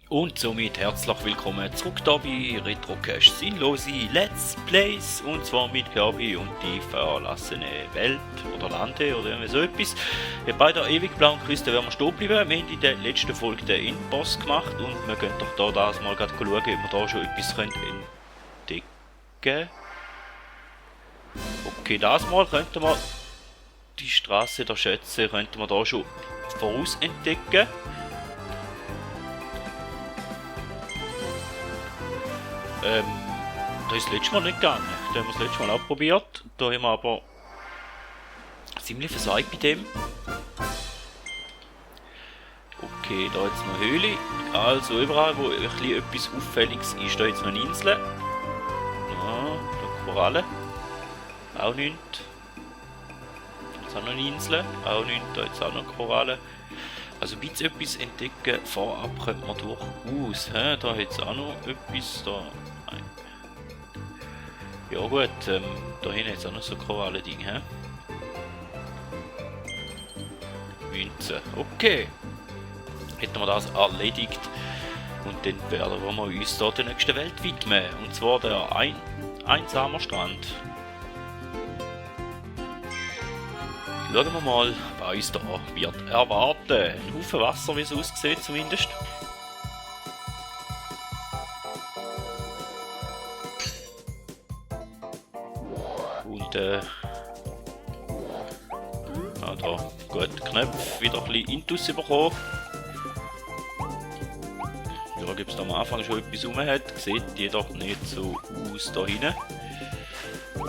Und somit herzlich willkommen zurück hier bei Retrocache Sinnlose Let's Plays, und zwar mit Kirby und die verlassene Welt oder Lande oder irgendwie so etwas. Bei der ewig blauen Küste werden wir stehen bleiben. Wir haben in der letzten Folge den Endboss gemacht und wir können doch da das mal gerade schauen, ob wir da schon etwas entdecken können. Okay, das mal könnten wir die Straße der Schätze könnten wir da schon voraus entdecken. Das ist das letzte Mal nicht gegangen. Da haben wir das letzte Mal auch probiert. Da haben wir aber ziemlich versagt bei dem. Okay, da jetzt noch Höhle. Also überall, wo etwas Auffälliges ist, da jetzt noch eine Insel. Ja, da Korallen. Auch nichts. Jetzt auch noch eine Insel. Auch nichts. Da jetzt auch noch Korallen. Also ein bisschen etwas entdecken vorab könnte man durchaus. Da hat es auch noch etwas. Da. Ja gut, da hinten jetzt auch noch so Korallen-Ding, Münzen. Okay. Hätten wir das erledigt. Und dann werden wir uns da der nächsten Welt widmen. Und zwar der einsamer Strand. Schauen wir mal, was uns da wird erwarten. Ein Haufen Wasser, wie es aussieht zumindest. Und ja, da gut, Knöpfe wieder ein bisschen Intus bekommen. Ja, gibt es da am Anfang schon etwas rum hat, sieht jedoch nicht so aus da hinten.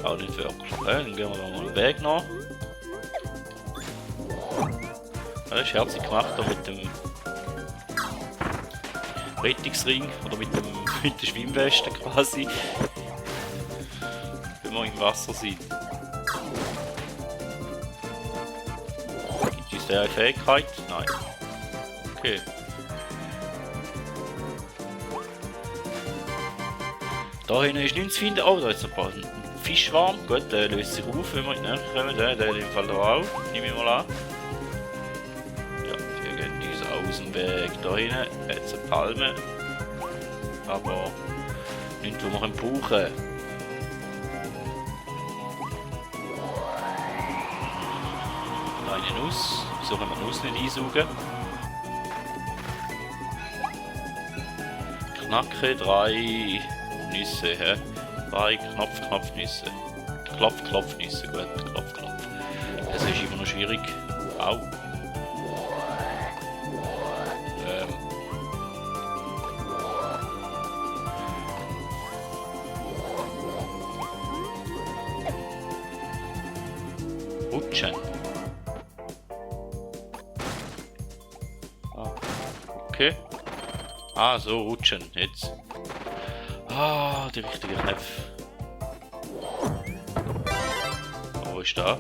Auch nicht wirklich. Dann gehen wir da mal den Weg nach. Das ist herzig gemacht da mit dem Rettungsring oder mit der Schwimmweste quasi. Wenn wir im Wasser sind. Gibt es eine Fähigkeit? Nein. Okay. Da hinten ist nichts zu finden. Oh, da ist ein paar Fischwarm. Gut, der löst sich auf, wenn wir in die Nähe kommen. Der in dem Fall da auch. Nehme ich mal an. Ja, wir gehen uns aus dem Weg. Da hinten jetzt eine Palme. Aber nichts, was wir brauchen. Eine Nuss. Wieso können wir Nuss nicht einsaugen? Knacke 3 Nüsse, 3 Knopfnüsse. Klopfnüsse, gut, Klopf. Das ist immer noch schwierig. Au. Rutschen. Okay. Ah, so rutschen, jetzt. Ah, die richtige Knöpfe. Wo ist da?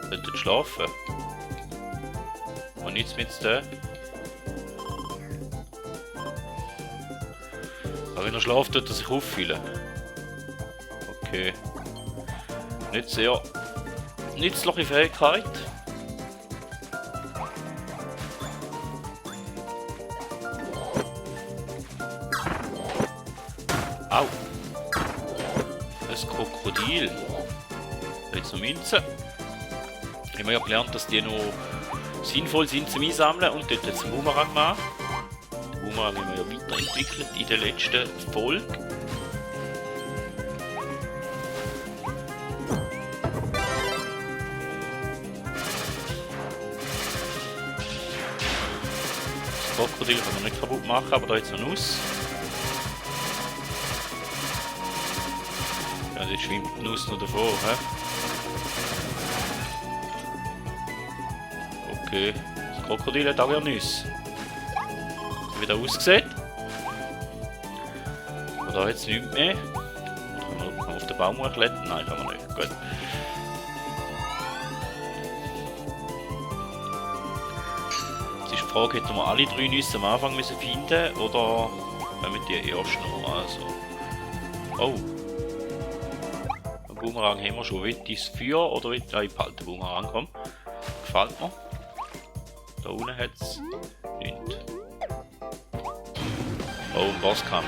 Könnte schlafen. Und nichts mit da. Aber wenn er schlaft, tut er sich auffüllen. Okay. Nicht sehr nützliche Fähigkeit. Au! Das Krokodil. Jetzt noch Münzen. Haben wir ja gelernt, dass die noch sinnvoll sind zum Einsammeln und dort jetzt einen Boomerang machen. Den Boomerang haben wir ja weiterentwickelt in der letzten Folge. Das Krokodil können wir nicht kaputt machen, aber da jetzt noch Nuss. Ja, jetzt schwimmt die Nuss noch davor, Okay, das Krokodil hat auch ja Nüsse. Wie das aussieht. Oder jetzt nichts mehr. Oder kann man auf den Baum klettern? Nein, kann man nicht. Gut. Jetzt ist die Frage, hätten wir alle 3 Nüsse am Anfang müssen finden oder wenn wir die erst noch? Also. Oh. Boomerang haben wir schon. Will ich es Feuer oder will ich behalte den Boomerang? Komm. Gefällt mir. Da unten hat es nichts. Oh, ein Bosskampf.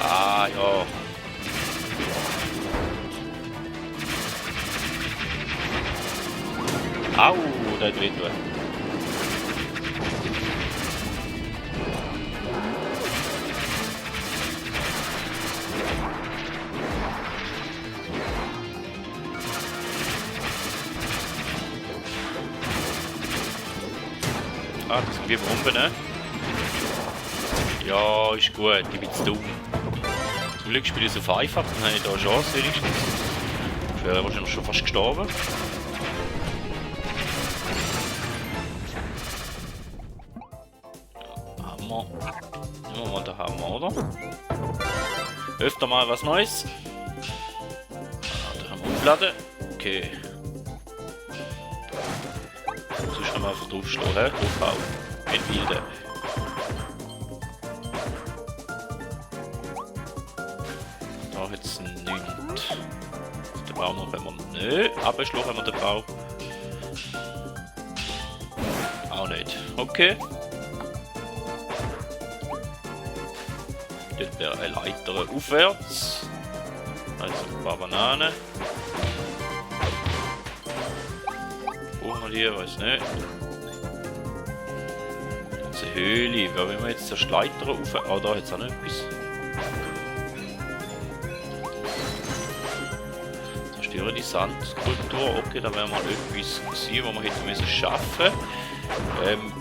Ah, ja. Au, der hat wehtun. Ah, das sind wie Bomben, ne? Ja, ist gut, ich bin zu dumm. Zum Glück spiele ich es auf einfach, dann habe ich da eine Chance wenigstens. Ich wäre wahrscheinlich schon fast gestorben. Hammer. Nehmen wir mal den Hammer, oder? Öfter mal was Neues. Da haben wir aufladen. Okay. Sonst können wir einfach draufschlagen, draufhauen. Mit Wilden. Da hat es nichts. Den Baum noch können wir nicht. Abgeschlagen haben wir den Baum. Auch nicht. Okay. Dort wäre eine Leiter aufwärts. Also ein paar Bananen. Brauchen wir die? Weiß nicht. Jetzt eine Höhle. Wer will wir jetzt zuerst Leiter auf? Ah, da hat es auch noch etwas. Zerstören die Sandkultur. Okay, da wäre mal etwas gewesen, was wir hätten müssen schaffen.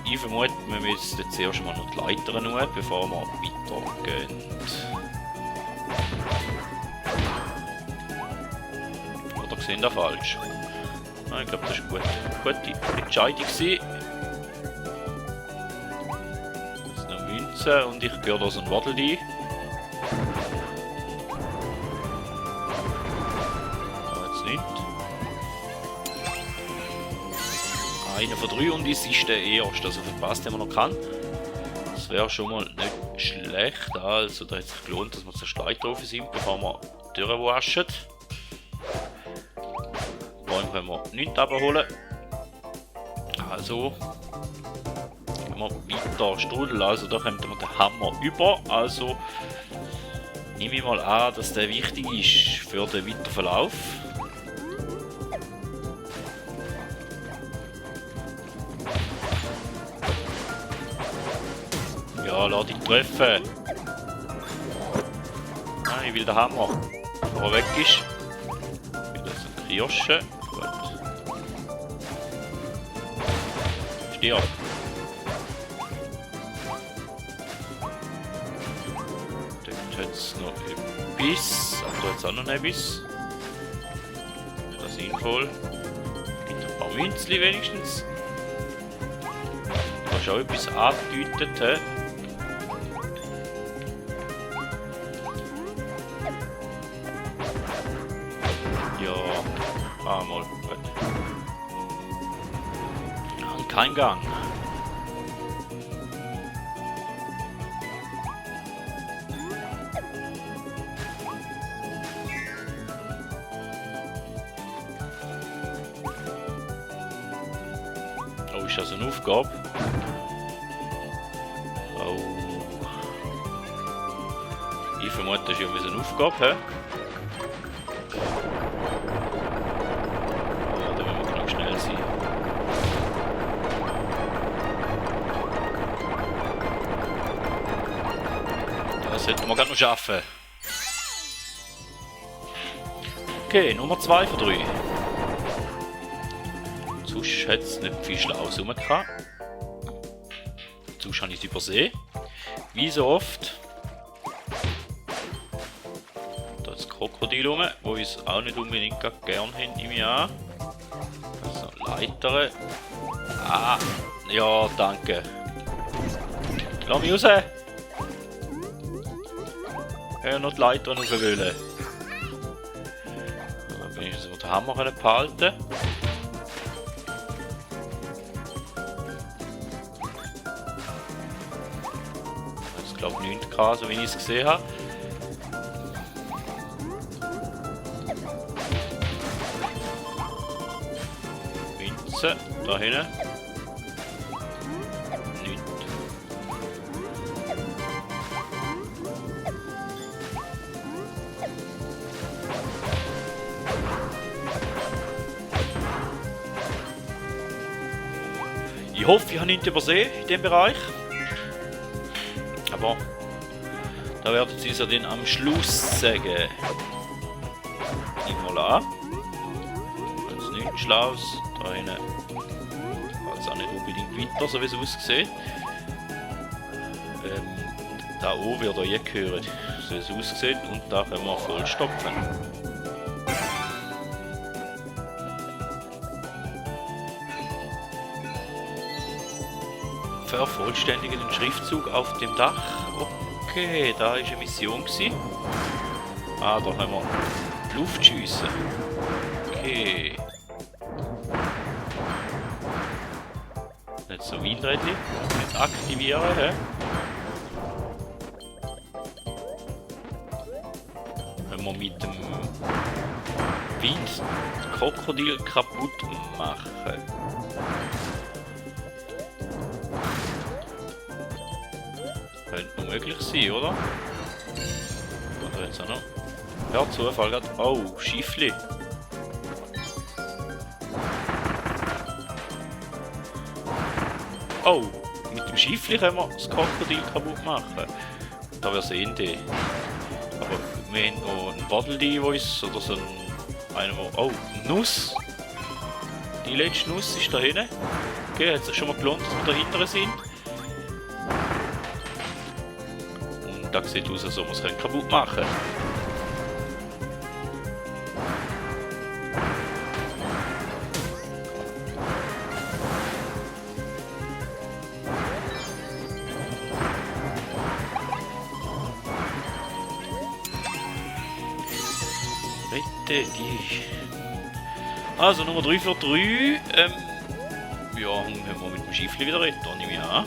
Ich vermute, wir müssen jetzt zuerst mal noch die Leiter nehmen, bevor wir weitergehen. Oder sehen da falsch? Nein, ich glaube, das ist gut. Gute Entscheidung gewesen. Jetzt noch Münzen und ich höre da so ein Waddel rein. Jetzt nicht. Einer von 3 und es ist der erste, also verpasst, den man noch kann. Das wäre schon mal nicht schlecht, also da hat es sich gelohnt, dass wir zur Leiter drauf sind, bevor wir durchwaschen. Bäume können wir nichts abholen. Also gehen wir weiter Strudel, also da kommt wir den Hammer über, also nehme ich mal an, dass der wichtig ist für den weiteren Verlauf. Ja, lass dich treffen. Nein, ich will den Hammer. Bevor er weg ist. Ich will das ein Kiosche. Gut. Stirb. Dort hat es noch etwas. Aber da hat es auch noch etwas. Das ist sinnvoll. Gibt ein paar Münzli wenigstens. Du hast auch etwas angedeutet. Mal gut. Kein Gang. Oh, ist das eine Aufgabe? Oh. Ich vermute, das ist ja eine Aufgabe, hä? Das sollten wir gerade noch schaffen. Okay, Nummer 2 von 3. Sonst hat es nicht viel Schlaues rumgehabt. Sonst habe ich es übersehen. Wie so oft. Da ist das Krokodil rum, wo ich es auch nicht unbedingt gern haben, nehme ich an. Also Leiter. Ah, ja, danke. Lass mich raus! Ich kann noch die Leiter raufwühlen. Dann wenigstens den Hammer behalten. Ich glaube 9K, so wie ich es gesehen habe. Münze, da hinten. Nichts. Ich hoffe, ich habe nichts übersehen in diesem Bereich. Aber da werden sie es ja dann am Schluss sagen. Nehmen wir an. Das ist nichts Schlaues. Da hinten. Also auch nicht unbedingt weiter, so wie es aussieht. Da oben wird ihr gehört, so wie es aussieht. Und da können wir vollstopfen. Vervollständige den Schriftzug auf dem Dach. Okay, da war eine Mission. Ah, da haben wir Luft schiessen. Okay. Nicht so Windrädchen. Jetzt aktivieren. He? Wenn wir mit dem Wind das Krokodil kaputt machen. Könnte noch möglich sein, oder? Oder jetzt auch noch. Ja, Zufall gerade. Oh, Schiffli. Oh, mit dem Schiffli können wir das Krokodil kaputt machen. Da wäre es eh die. Aber wir haben noch einen Waddel-Device oder so einen. Oh, Nuss. Die letzte Nuss ist da hinten. Okay, hat sich schon mal gelohnt, dass wir dahinter sind. Und da sieht aus, als ob wir es kaputt machen können. Die. Also Nummer 3 für 3. Ja, haben wir mit dem Schiffli wieder retten, nehme ich an.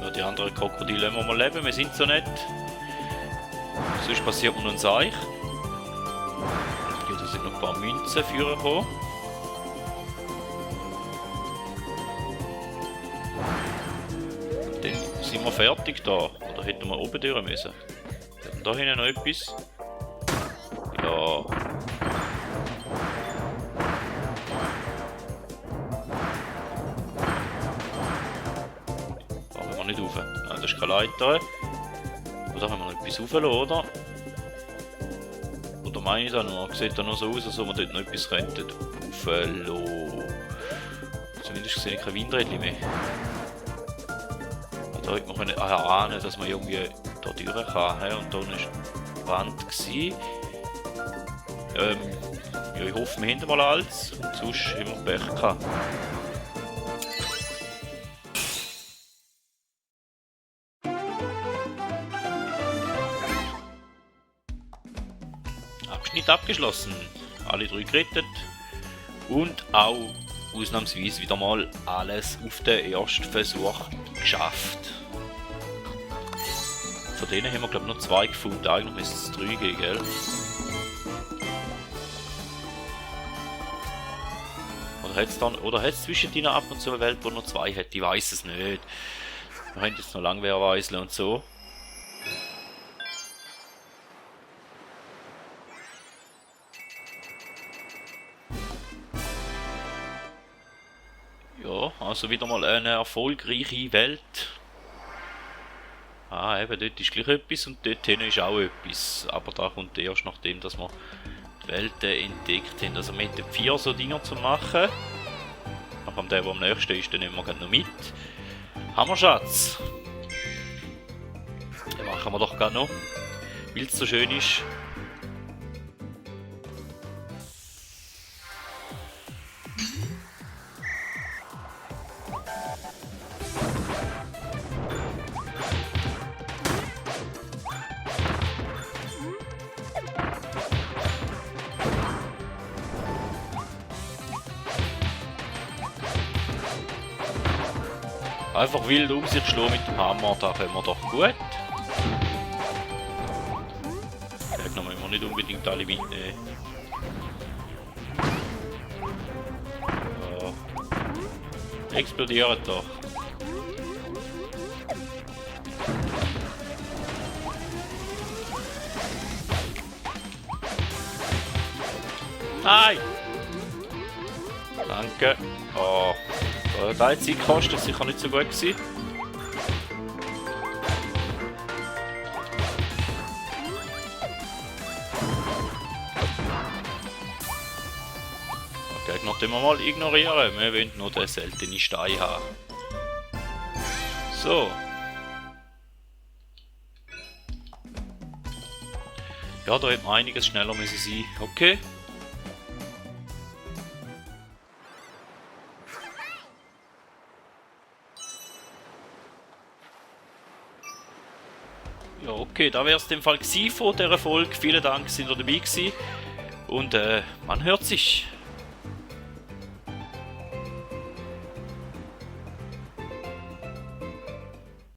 Ja, die anderen Krokodile lassen wir mal leben, wir sind so nett. Sonst passiert mir noch ein Seich. Okay, da sind noch ein paar Münzen für gekommen. Dann sind wir fertig da. Oder hätten wir oben durch müssen? Da hinten noch etwas. Ja. Da können wir nicht rauf. Nein, das ist keine Leiter. Da haben wir noch etwas raufgelassen, oder? Oder meine ich das nur? Sieht da noch so aus, als ob wir dort noch etwas könnten rauflassen. Zumindest sehe ich kein Windrädchen mehr. Da hätte man ahnen, dass man irgendwie da durch kann. Und da war eine Wand. Ja, ich hoffe, wir haben mal alles. Und sonst haben wir Pech gehabt. Abschnitt abgeschlossen. Alle 3 gerettet. Und auch ausnahmsweise wieder mal alles auf den ersten Versuch geschafft. Von denen haben wir glaube ich noch 2 gefunden. Eigentlich müsste es 3 geben, gell? Oder hat es zwischendrin ab und zu eine Welt, wo noch 2 hat? Ich weiß es nicht. Wir können jetzt noch lange weiseln und so. Ja, also wieder mal eine erfolgreiche Welt. Ah, eben, dort ist gleich etwas und dort hinten ist auch etwas. Aber da kommt erst nachdem, dass wir die Welten entdeckt haben. Also mit den 4 so Dinger zu machen. Aber der, der am nächsten ist, den nehmen wir noch mit. Hammerschatz! Den machen wir doch gerade noch, weil es so schön ist. Einfach wild um sich schlagen mit dem Hammer, da können wir doch gut. Gegner müssen wir nicht unbedingt alle mitnehmen. Ja. Explodieren doch. Nein! Danke. Oh, da hat Zeit gekostet, das sicher nicht so gut gewesen. Okay, noch den wir mal ignorieren. Wir wollen nur den seltenen Stein haben. So. Ja, da hätte man einiges schneller müssen sein. Okay. Ja, okay, da wäre es dem Fall gewesen von dieser Folge. Vielen Dank, sind ihr dabei gewesen. Und man hört sich.